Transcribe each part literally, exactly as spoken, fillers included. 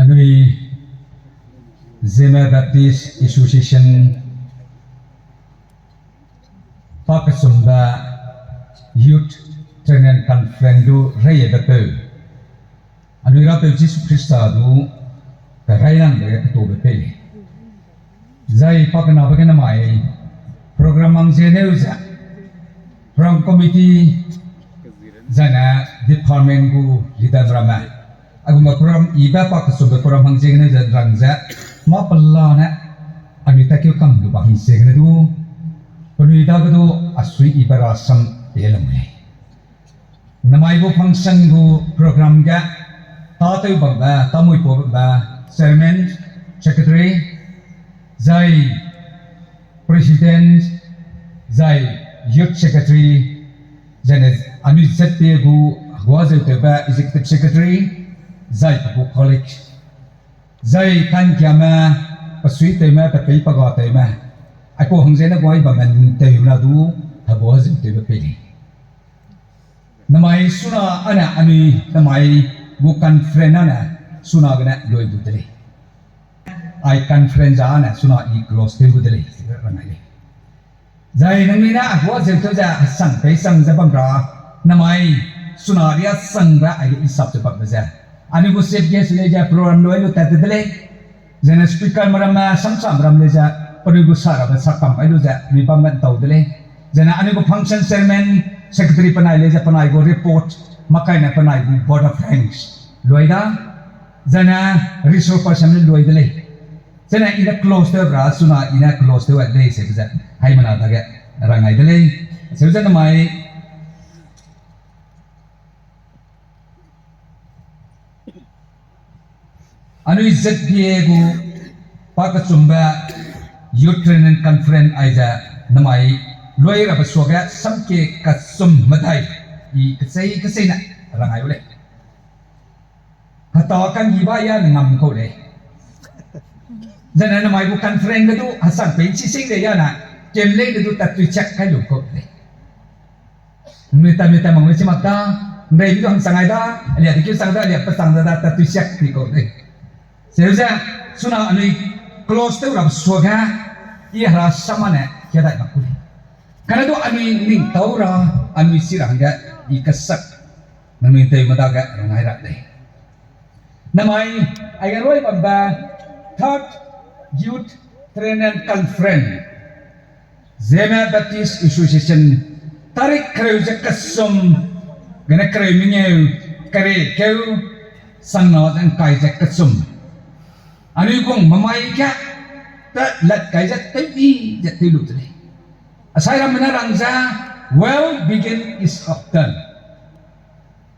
Anui Zeme Baptist Association pakechumbe Youth Training Conference du reiyebepeu, anui Rapeu Jisu Khrista du kerailangbe ge ketobe pei lei. Zai pakenabe ge namai program hangzie neu ze, program committee, zaine department gu leader ramme, aigumbe program yibe pakechumbe program hangzie gene ze rang ze, mâ pelane anui takeu kam lu ba hangzie gene du, penui dage du asui yibe rasam pei lam lei. Namai gu function gu program ge, tâtew bambe, tâmuipau bambe, chairman, secretary, zai president, zai youth secretary, zaine anui Z P A gu heguazeutewbe executive secretary, zai pe gu colleague, zai ka'nggiame, pe suitewme, pe pei pe gatewme, aipau hangziene guai bamme ning tew la du, heguazeutewbe pei lei. Namai suna ane anui namai gu conference ane suna gene lui gu de lei. Ai conference ane suna i close tew gu de lei, rang ai lei. Zai nangnui ne heguazeutewbe ze hesang pei sang ze bam ra, namai suna ria sangbe ai i sap ze bambe ze, anui gu chief guest lei ze program lui lu tat de lei. Zaine speaker meramme, samsam ram lei ze, penui gu sa rabe sakam ai lu ze, anui bam ge ntau de lei. Zaine anui gu function chairman, secretary penai lei ze, penai gu report, makaine penai gu vote of thanks lui da. Zaine resource person ne lui de lei. Zaine i ne close tew ra, suna i ne close tew lei, se ze, haimena dage rang ai de lei. Seu ze namai anui Z P A gu pakechumbe Youth Training Conference aize namai lui rabe suage samkie kechum medai i kechei kechei ne rang ai u lei. Heta ka'nggiba ya ne ngam kau lei. Zaine namai gu conference ge du hesang pei chi sing de ya ne, kem lei de du tatui chak kai lu kau lei. Nui ta, nui ta mang lu chi mak da, nrei bi du hangsang ai da, alia de keu sang da, alia pe sang da, da, tatui siak ti kau lei. Seu ze, suna anui close tew ra suage, i hera samane kia dai mak ku lei. Kane du anui ning tau ra, anui si ra hangge, i kesak, nangnui tew medage rang ai ra lei. Namai, aige rui bambe Third Youth Training Conference, Zeme Baptist Association, tarik kereu ze kechum, gene kereu mengeu, kere keu, sangna ze ngkai ze kechum. Anui gung memai ge, ta lat kai ze tew i ze tew lu de lei. Asai ramme ne rang ze, well begin is half done.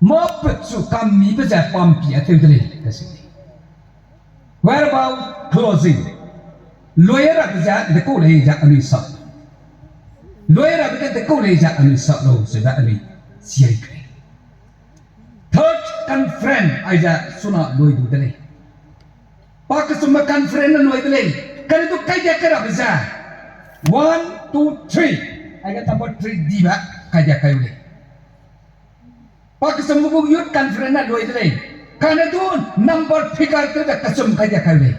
Mâ pechu kammibe ze pampi a tew de lei, kacheu lei. What about closing? Lui ra de ze dekau lei ze anui sa. Lui rabe ge dekau lei ze anui sa lau, zebe anui siai kai. Third conference aize suna lui du de lei. Pakechumbe conference ne lui de lei. Kane du kaidia kai rabe ze, one, two, three. Aige number three dibe kaidia kai u lei. Pakechumbe gu youth conference ne lui de lei. Kane du number figure tew ze kechum kaidia kai u lei.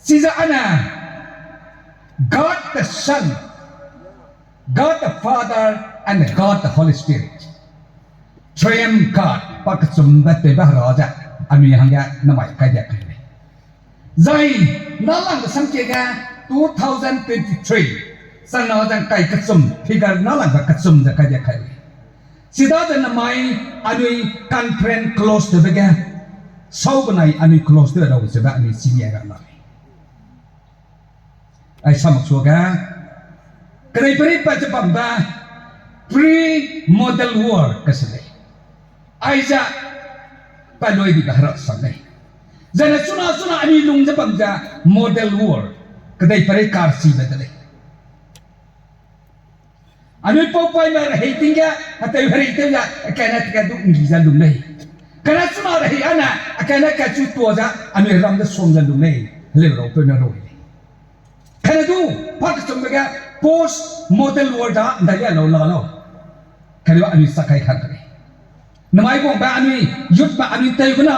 Chize ane, God the Son, God the Father and God the Holy Spirit. Triune God, pakechumbe tewbe Hera ze, anui hangge namai kaidia kai lei. Zai, nâlangbe samkie ge two thousand twenty-three, changna ze ngkai kechum, figure nâlangbe kechum ze kaidia kai lei. Chidaze namai anui conference close tewbe ge, sau benai anui close tew lau zebe anui chimi ai ra la lei. Ai sa mak suage, kedeiperei pat ze bambe pre-model world kacheu lei. Aize pa lui dibe Hera sam lei. Zaine chuna chuna anui lung ze bam ze model world, kedeiperei karchibe de lei. Anui paupaime rehei ting ge, atew herei tew ze, akane tika du nggi ze lung lei. Kane chuna rehei ane, akane kachu tua ze, anui ram de suang ze lung lei. Heleu raupeu ne rau lei. Kane du, pakechumbe ge post model world da ndai lia lau la lau. Kane du anui sa kai kang ka lei. Namai guangbe anui youthme anui tewbe na,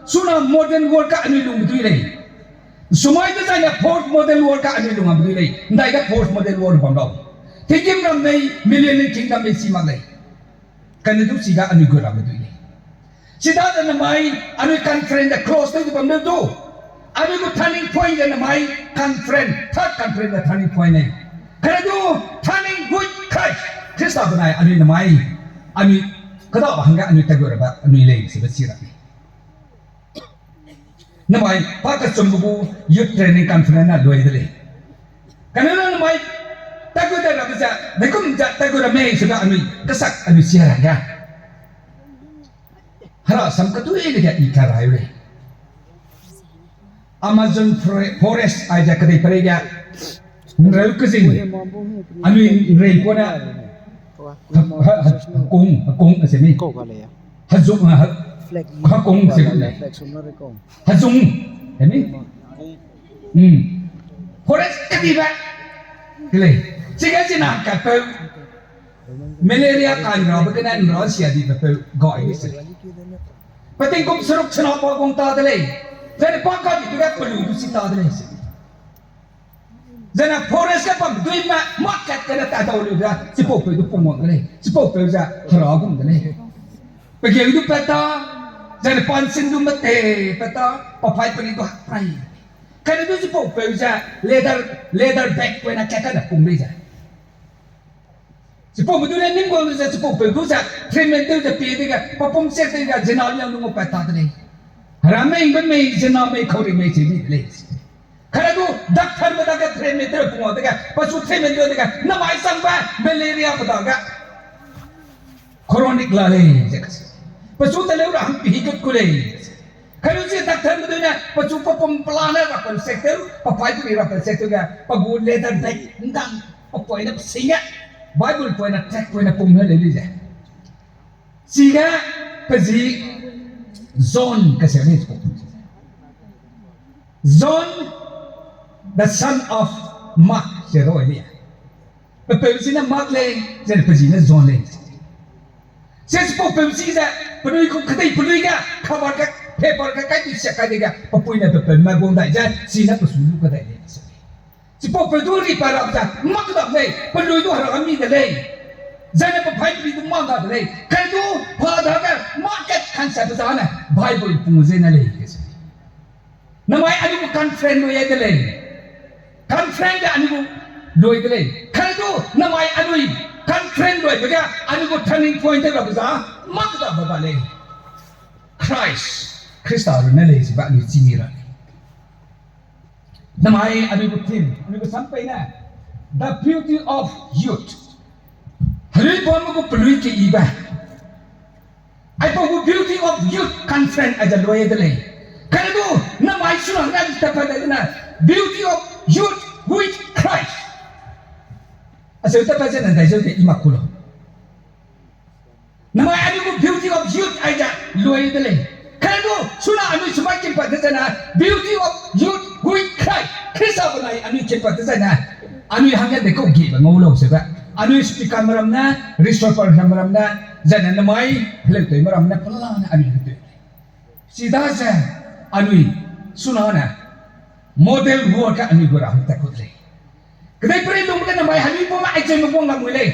Suna modern world ka anui lung medui lei. Sumai dezaine fourth modern world ka anui lung medui lei. Ndai ga fourth modern world bam lau. Kingdom ramme, millennium kingdom me si mak lei. Kane du si ga anui gu ramme dui lei. Sida de namai, anui conference de close tew de bam leu du. Anui gu turning point de namai conference, third conference de turning point lei. Kane du turning with Christ. Khrista benai anui namai, anui kada ba hangge anui tegu rabe anui lei sebe si ra lei. Namai pa kechumbe gu youth training conference na lui de lei. Kane namai tegu de rabe ze, dekum ze tegu ramme sebe anui kesak anui si ra ga. Hera sam kedui dege i ka rai lei. Amazon fore-, forest aize kedei perei ga. Nreu kezing. Anui nrei kone. Ha, ha, ha, kung, ha, kung, ase mi. Hezuk, ha, ha, kung, se kune. Hezung, emi. Hmm. Forest kedibe. Kelei. Chige china kapeu. Malaria kan rabe kene nra sia dibe peu gai se. Peting kum seruk chena pa kung ta de lei. Zene pa ka dibe ga pelu du si ta de lei se. Zene forest ge bam dui me market kene ta dau lu da. Chipau peu du pung wang de lei. Chipau peu ze hera gum de lei. Pegeu du peta. Zene pansin du mete peta. Papai peri du hakprai. Kane du chipau peu ze leather, leather bag puina kat kane pung lei ze. Chipau me du ne ning guang ze chipau peu du ze treatment tew ze pie dege, papum sek dege, zena liang du ngau pat ta de lei. Hera mei be mei, zena mei, kau ri mei, che di de lei. Kane du doctor me dage treatment tew pung wang dege, pasu treatment tew dege, namai sangbe malaria pe dage chronic la lei ze kase. Pechu teleu ra hang pihi gut ku lei. Kane du chi doctor me dui ne, pechu papum pelane ra pen sek tew, papai peri ra pen sek tew ge, pa gu leather bag ndang, papoine pesinge, Bible poine, tract poine pum ne lei lei ze. Chige, pe zi John kase lei. John, the son of Mark, se roi lei. Pe peu zi ne Mark lei, ze pe zi ne John lei. Se chipau peu zi ze, penui ku kedei penui ge, cover ge, paper ge, kai tui sia kai dege, pe pui ne pe peu me guang dai ze, chine pe su lu kedai lei se. Chipau peu du ri pa rap ze, mak dam lei, penui du hera mi de lei. Zene pe pai peri du mak da de lei. Kane du, pa dage, market kan sa pe zane, Bible pung ze ne lei, kese. Namai anui gu conference lui de lei. Conference de anui gu lui de lei. Kane du namai anui conference luibe ge anui gu turning point de rabe za mak da ba ba lei. Christ, Khrista runne lei sebe anui chî mi ra lei. Namai anui gu theme, anui gu sam pei ne, the beauty of youth. Herui bam gu pelui keyibe. Aipau gu Beauty of Youth Conference aize lui de lei. Kane du, namai suna ne tatpat de ne, Beauty of Youth with Christ. Acheu tatpat zene ndaizeu de i mak ku lau. Namai anui gu Beauty of Youth aize lui de lei. Kane du, suna anui sumai kimpat de zene, Beauty of Youth with Christ. Khrista benai anui kimpat de zene, anui hangge de kau gibe ngau lau sebe. Anui speaker meram ne, researcher meram ne, zene namai, heleutewme ramme ne pelane anui heteu. Chidaze anui suna ne model world ge anui gu ra hang tat ku de lei. Kedeiperei lungbe ge namai helu bam me aicheu me guang lamui lei.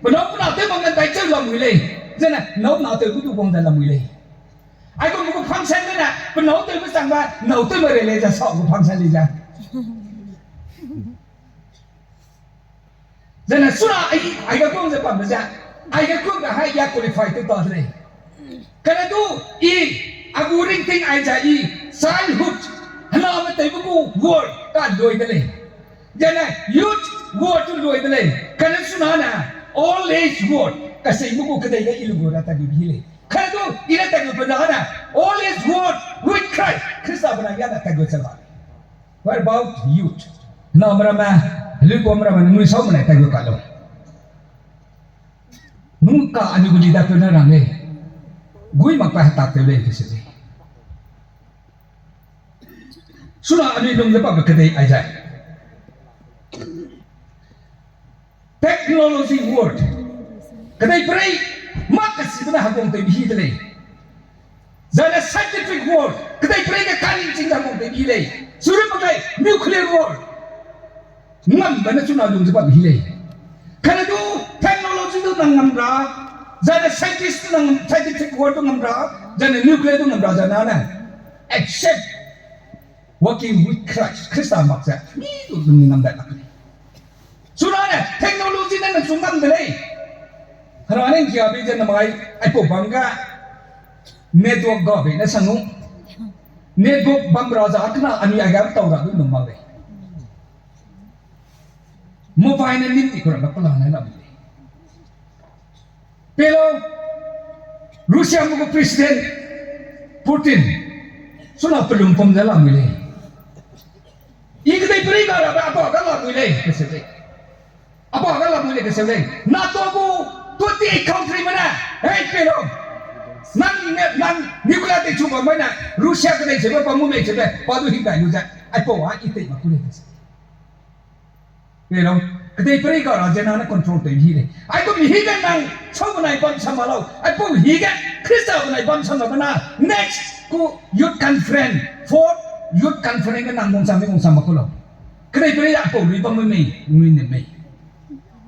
Penâu pena tew bam me dai cheu lamui lei. Zene nâu na tew gu du guang ze lamui lei. Aigum gu function gene penâu tewbe changbe nâu tewme rei lei ze sa gu function lei ze. Zene suna ai, aiga guang ze bambe ze, aiga guangbe hai ya qualify tew ta de lei. Kane du i, a gu ringting aize i, childhood, hename tewbe gu world ka lui de lei. Zene youth world du lui de lei. Kane suna ne old age world, kaseime gu kedei ge i lu gu ra ta gu bi lei. Kane du i ne ta gu pe da ne old age world with Christ, Khrista benai ya ne ta gu che la. What about youth? Name ramme, luipuame ramme, nui sau menai ta gu ka lau. Nung ka anui gu leader peu ne rang lei. Gui mak pa hetak tew lei kese lei. Suna anui lung ze babe kedei aize. Technology world. Kedeiperei, mak kesibe ne heguang tewbe hi de lei. Zane scientific world, kedei perei ge kaning ching da gu de bi lei. Suri pe lei, nuclear world. Ngam bane chuna lung ze bam hi lei. Kane du technology du nang ngam ra, zane scientist du nang, scientific world du ngam ra, zane nuclear du ngam ra, zane ne. Except working with Christ, Khrista mak ze, mi du lung ngam dai lak lei. Chuna ne, technology ne nang sung ngam de lei. Hera ne ngia bi ze namai, aipau bam ga, network ga be ne sang nu. Network bam ra za kena, anui ai ga tau ra du num mak lei. Mobile ne nim ti ku ra ba pela ne lam lei. Pe lau, Russia mu gu President Putin, suna pelum pum ze lamui lei. I kedei perei ga rabe a ba ga lamui lei, keseu lei. A ba ga lamui lei, keseu lei. NATO gu twenty-eight country me ne, hei pe lau. Nang ne, nang nuclear tei chu bam mai ne, Russia kedei seube, bam mu mei seube, pa du hing dai lu ze, aipau a i tei mak ku lei, keseu. Pe lau, kedei perei ga ra ze nang ne control tei hi lei. Aipau mi hi ge nang, sau benai bam sam ma lau. Aipau hi ge, Khrista benai bam sam ma bena, next gu youth conference, fourth youth conference ge nang gong sam mi gong sam ma ku lau. Kedei perei aipau lui bam mei, lui ne mei.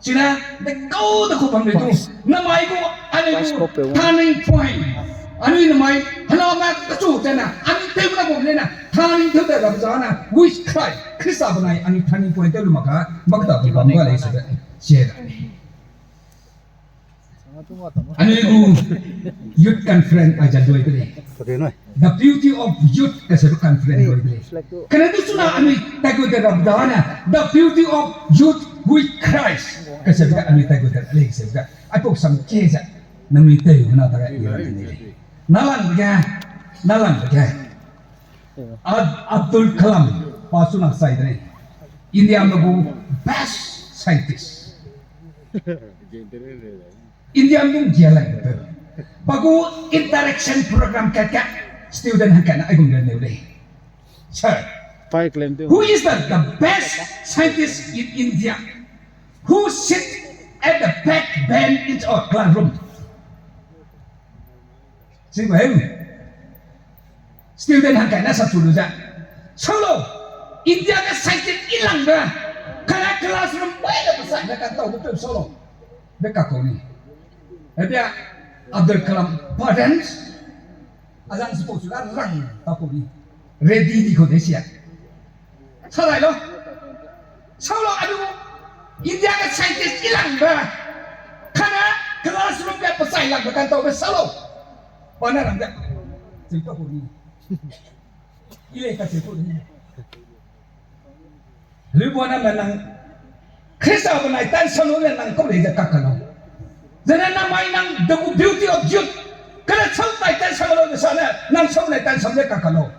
Chine, de kau de ku bam lei du. Namai gu, anui gu, turning point. Anui namai, hela ma kachu zene, anui tew na bam lei na, turning tew de ga za na, with Christ, Khrista benai, anui turning point tew lu mak ka, mak da bam ga lei sebe, sia da. Anui gu youth conference ai ja doi de lei. The beauty of youth kasebe conference doi de lei. Kane du chuna anui taigu de rap da ne, the beauty of youth with Christ kasebe anui taigu de lei sebe. Aipau sam ke ze, nangnui tei na ta ga i ra de lei. Nalang ge, nalang ge. Ab-, Abdul Kalam, pa chuna sai de lei. India me gu best scientist. India me gu gia lai de. Pa gu interaction program kat kat student hangkat ne aigum de neu lei. Sir, who is the, the best scientist in India? Who sit at the back bench in our classroom? Chi ba heu. Student hangkai ne sa chu lu ze, sau lau, India ge scientist i lang be, kane classroom bai de pe sai ne kantau be peu sau lau. Be kakau ni. Hebia Abdul Kalam parents, azang sipau chu ga rang ta kau ni. Ready di kau de sia. Sa dai lau. Sau lau, anui India ge scientist i lang be, kane classroom ge pe sai lang be kantau be sau lau. Pa ne rang de. Cheu ta kau ni. I lei kacheu kau ni. Lui bua na me nang Khrista benai tan sam lu ne nang kau lei ze kaka lau. Zene namai nang the beauty of youth. Kane sau tai tan sam lau de sa ne nang sau benai tan sam ze kaka lau.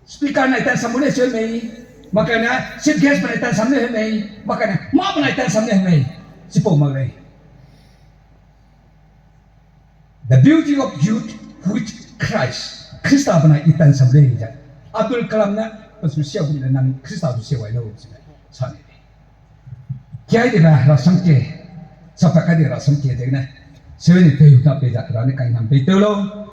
Speaker nai tan sam lu ne seu mei, mak kane chief guest benai tan sam ne heu mei, mak kane mâ benai tan sam ne heu mei. Chipau mak lei. The beauty of youth with Christ. Khrista benai i tan sam lei ze. Abdul Kalam ne, pesu siau gum ne nang Khrista zu siau ai lau ze sa ne. Kiai de ba rasam ke, sapa kai de rasam ke de ne. Seu ne tei ta pei da ra ne kai nam pei teu lau.